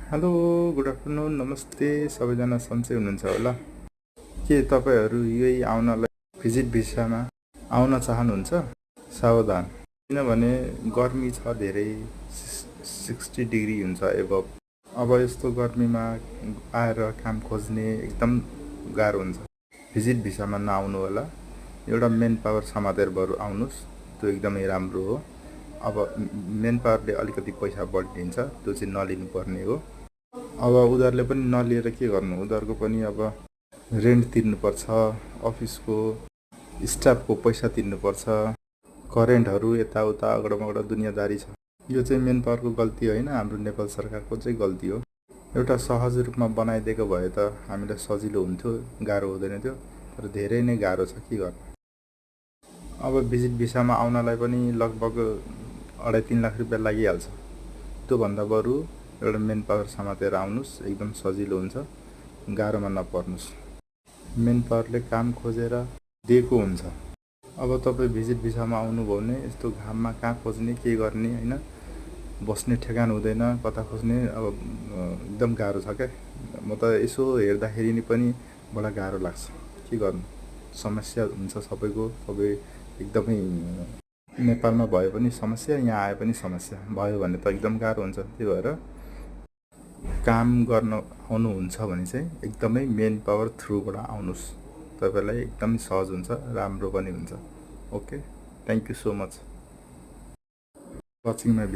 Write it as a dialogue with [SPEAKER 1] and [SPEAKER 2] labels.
[SPEAKER 1] Hello, good afternoon, नमस्ते। सबैजना सन्चै हुनुहुन्छ होला? के तपाईँहरू यही आउनलाई भिजिट भिसामा आउन चाहनुहुन्छ? सावधान, किनभने गर्मी छ धेरै, 60 डिग्री हुन्छ एबभ। अब यस्तो गर्मीमा आएर काम खोज्ने एकदम गाह्रो हुन्छ। भिजिट भिसामा नआउनु होला। एउटा मेन पावर समातेर बरु आउनुहोस्, त्यो एकदमै राम्रो हो। अब मेन पावरले अलिकति पैसा बढी लिन्छ, त्यो चाहिँ नलिनु पर्ने हो। अब उनीहरूले पनि नलिएर के गर्नु, उनीहरूको पनि अब रेन्ट तिर्नुपर्छ, अफिसको स्टाफको पैसा तिर्नुपर्छ, करेन्टहरू यताउता अगडमगड दुनियाँदारी छ। यो चाहिँ मेन पावरको गल्ती होइन, हाम्रो नेपाल सरकारको चाहिँ गल्ती हो। एउटा सहज रूपमा बनाइदिएको भए त हामीलाई सजिलो हुन्थ्यो, गाह्रो हुँदैन थियो। तर धेरै नै गाह्रो छ, के गर्नु। अब भिजिट भिसामा आउनलाई पनि लगभग 2.5-3 लाख रुपियाँ लागिहाल्छ। त्योभन्दा बरु एउटा मेन पावर समातेर आउनुहोस्, एकदम सजिलो हुन्छ, गाह्रोमा नपर्नुहोस्। मेन पावरले काम खोजेर दिएको हुन्छ। अब तपाईँ भिजिट भिसामा आउनुभयो भने यस्तो घाममा कहाँ खोज्ने, के गर्ने होइन, बस्ने ठेगान हुँदैन, कता खोज्ने, अब एकदम गाह्रो छ क्या। म त यसो हेर्दाखेरि नि पनि बडा गाह्रो लाग्छ, के गर्नु। समस्या हुन्छ सबैको, सबै एकदमै नेपालमा भए पनि समस्या, यहाँ आए पनि समस्या भयो भने त एकदम गाह्रो हुन्छ। त्यही भएर काम गर्न आउनुहुन्छ भने चाहिँ एकदमै मेन पावर थ्रुबाट आउनुहोस्, तपाईँलाई एकदमै सहज हुन्छ, राम्रो पनि हुन्छ। Okay, thank you so much watching my video.